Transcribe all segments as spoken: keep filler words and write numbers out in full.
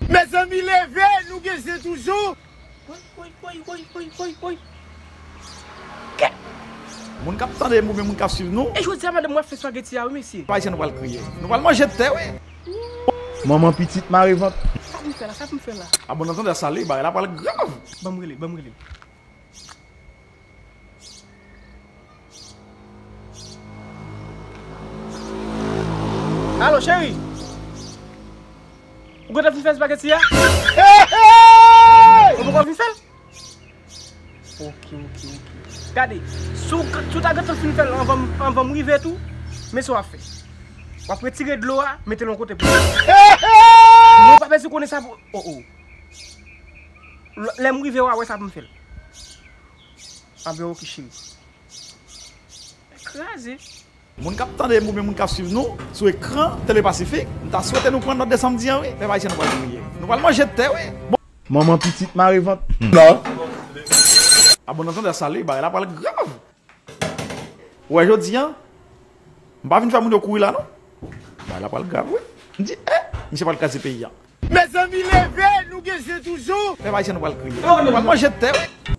Mezanmi, leve, nou gen zen toujou. Woy, woy, woy, woy, woy, woy, woy. Kè! Moun k ap tande m oubyen moun k ap swiv nou. E jodi a, madanm, w ap fè espageti a, wi, mesye. Payizyen, nou pral kriye. Nou pral manje tè, wi. Manman pitit mare vant. Sa pou m fè la, sa pou m fè la. A bon, nan tande sa, li, bagay la pral grav. Ban m rele, ban m rele. Alo, cheri. Ou gentan fin fè espageti a? Ou poko fin fè l? Ok, ok, ok. Gade, si w, si w ta gentan fin fè l anvan, anvan m rive tou, men sa w ap fè. W ap retire dlo a, mete l yon kote pou mwen. Non, w pa bezwen konnen sa pou, oh, oh. Lè m rive, w a wè sa pou m fè l. Anben, ok, cheri. Kraze. Moun k ap tande m oubyen moun k ap swiv nou sou ekran Tele Pasifik, m ta swete nou pran nòt de sa m di an, wi. Pèp ayisyen, nou pral kriye. Nou pral manje tè, wi. Bon. Manman pitit mare vant. Non. A bon, nan tande sa, li, bagay la pral grav. Ou wè jodi a, m pa vin fè moun yo kouri la, non. Bagay la pral grav, wi. M di, eh, misye pral kraze peyi a. Mezanmi, leve, nou gen zen toujou. Pèp ayisyen, nou pral kriye. Nou pral manje tè, wi.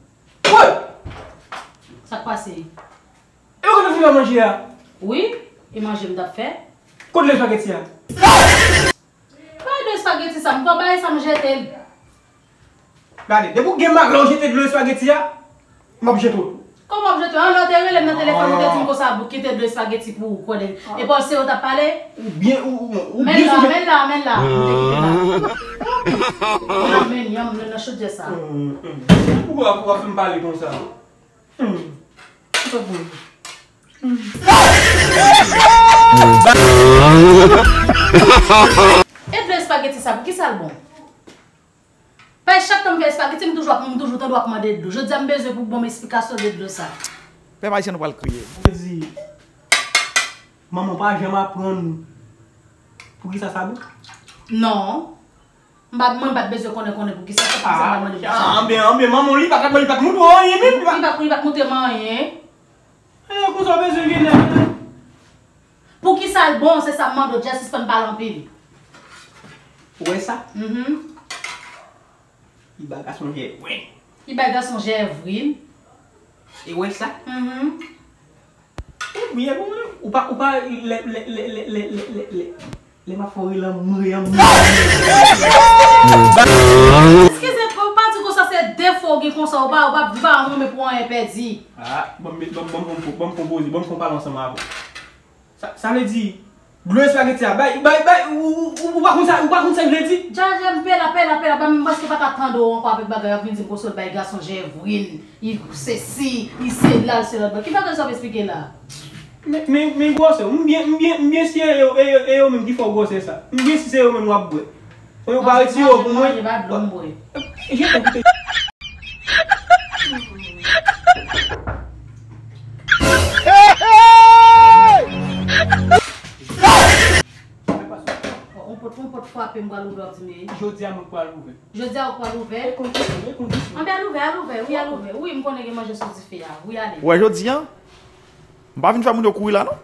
Woy! Sa k pase? E ou gentan fin fè manje a? Wi, e manje m t ap fè. Kote dlo espageti a? Bay dlo espageti sa, m pran bagay sa, m jete l. Gade, depi w gen maglè w jete dlo espageti a, m ap jete w tou. Kòman w ap jete? Anlè w te rele m nan telefòn, ou te di m konsa, kite dlo espageti pou ou, kwè de. Epa w se yo t ap pale? Ou byen, ou, ou, ou byen sonje. Men la, men la, men la, m te kite la. Mwen la men yanm nan chodyè sa. Poukò w ap, w ap fè m pale konsa? Hmm. Sa pou. E dlo espageti sa, pou ki sa l bon? Paske chak tan m fè espageti, m toujou ap, m toujou tande w ap mande dlo. Jodi a, m bezwen pou w ban m esplikasyon de dlo sa. Pèp ayisyen, nou pral kriye. Ou di, manman w pa janm aprann ou pou ki sa sa bon? Non. M pa, mwen pa t bezwen konnen, konnen pou ki sa, se pou sa m pa mande pou sa. Ah, anben, anben, manman w li pa t, li pa t montre w anyen menm, li pa. Li pa, li pa t montre m anyen. Eh, konsa w bezwen gen nèg la. Pou ki sa l bon, se sa m mande w, just sispann pale anpil. Ou wè sa? Mhm. Li ba gason jèvrin. Li ba gason jèvrin. E wè sa? Mhm. Ou byen bon, ou pa, ou pa, lè, lè, lè m ap fè w ri lan, m ri an, m ri. Eskize, ou pa di konsa, se defo w gen konsa, ou pa, ou pa, ou pa renmen pou anyen pèdi. Ah, ban m, ban m, ban m, ban m konpoze, ban m fè yon pale ansanm avè w. Sa, sa vle di, dlo espageti a, bay, bay, bay, ou, ou, ou, ou pa konn sa, ou pa konn sa l vle di? Jaja, m pè la, pè la, pè la, ba m, m prèske pa ka tande w ankò avèk bagay w ap vin di m konsa w bay gason jèvrin, li sesi, li sela, li se lòt bò. Ki bagay sa w ap esplike la? Men, men, men gwosè, m byen, m byen, m byen si e yo, e yo, e yo menm ki fè w gwosè sa. M byen si se yo menm w ap bwè. Fò yo pa retire yo pou mwen. Manje pa dlo m bwè. Je te kite. On pòt, on pòt frape, m pral ouvè, w ap di m. Jodi a, mwen pral ouvè. Jodi a, ou pral ouvè? E kondisyon, e kondisyon. Anben, al ouvè, al ouvè, wi, al ouvè. Wi, m konnen gen manje sou dife a. Wi, ale. Ou wè jodi a, m pa vin fè moun yo kouri la, non.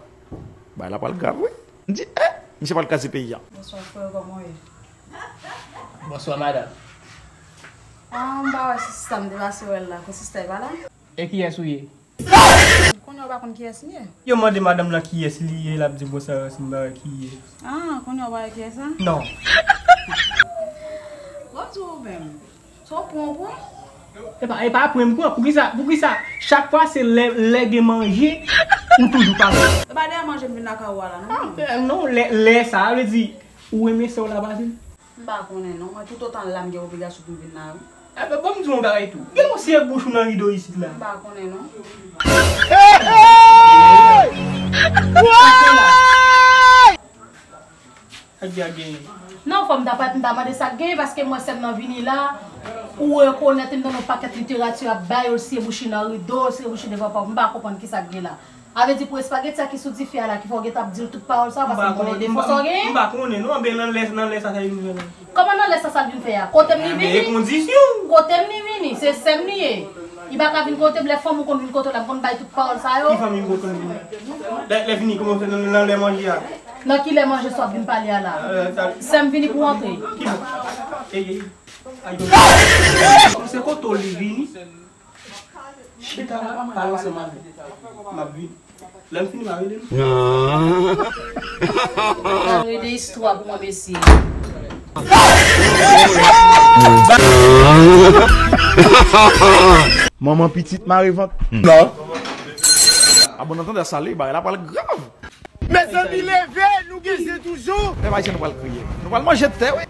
Bagay la pral grav, wi. M di, eh, misye pral kraze peyi a. Bonswa, frè, kòman w ye? Bonswa, madanm. Ah, m pa wè si sista m te pase wè l la. Kon sista e pa la? E kiyès ou ye? Kounye a w pa konn kiyès m ye? Yo mande madanm lan kiyès li ye, l ap di bon sa, si m pa wè ki ye. Ah, kounye a w pa wè kiyès la? Non. Bon, di w menm. Sa w pran, w pran? E pa, e pa pran m pran. Poukisa, poukisa chak fwa se lè, lè gen manje, ou toujou pa la? E pa dèyè manje m vin lakay ou a la, non? Ah, eh, non, lè, lè sa, vle di, ou renmen sè w la pase? M pa konnen, non. Mwen, toutotan l la, m gen obligasyon pou m vin la, wi. Enben, ban m di w yon bagay tou. Gen yon sye bouch ou nan rido isit la. M pa konnen, non. Hey, hey! Sa k la? Sa k genyen? Non, fò m ta pa, m ta mande sa k genyen, paske m wè sè m nan vini la, ou rekonèt m nan yon pakèt literati ap bay, ou sye bouch li nan rido, ou sye bouch li devan pòt, m pa konprann ki sa k gen la. A vle di pou espageti sa ki sou dife a la, ki fè w gentan ap di l tout pawòl sa, paske m konnen defo sa w genyen. M pa konnen, non, anben nan lè, nan lè sa, sa vin fè la. Kòman nan lè sa, sa l vin fè a? Kote m li vini? Enben, e kondisyon. Kote m li vini? Se sè m li ye. Li pa ka vin kote m, lè fanmi w konn vin kote w la, m konn bay tout pawòl sa yo. Ki fanmi m konn vin? Lè, lè fini, kòman se nan, nan lè manje a? Nan kilè manje sa w ap vin pale a la? Sè m vini pou antre. Ki bò? Ey, ey. Ay, se kote w li vini? Chita la, pale ansanm avè m. M ap vini. Lè m fini, m a rele nou. Pral rele istwa pou mwen, mesye. Manman pitit mare vant. Non. A bon, nan tandans sa, li, bagay la pral grav. Mezanmi, leve, nou gen je toujou. Pèp ayisyen, nou pral kriye. Nou pral manje tè, wi.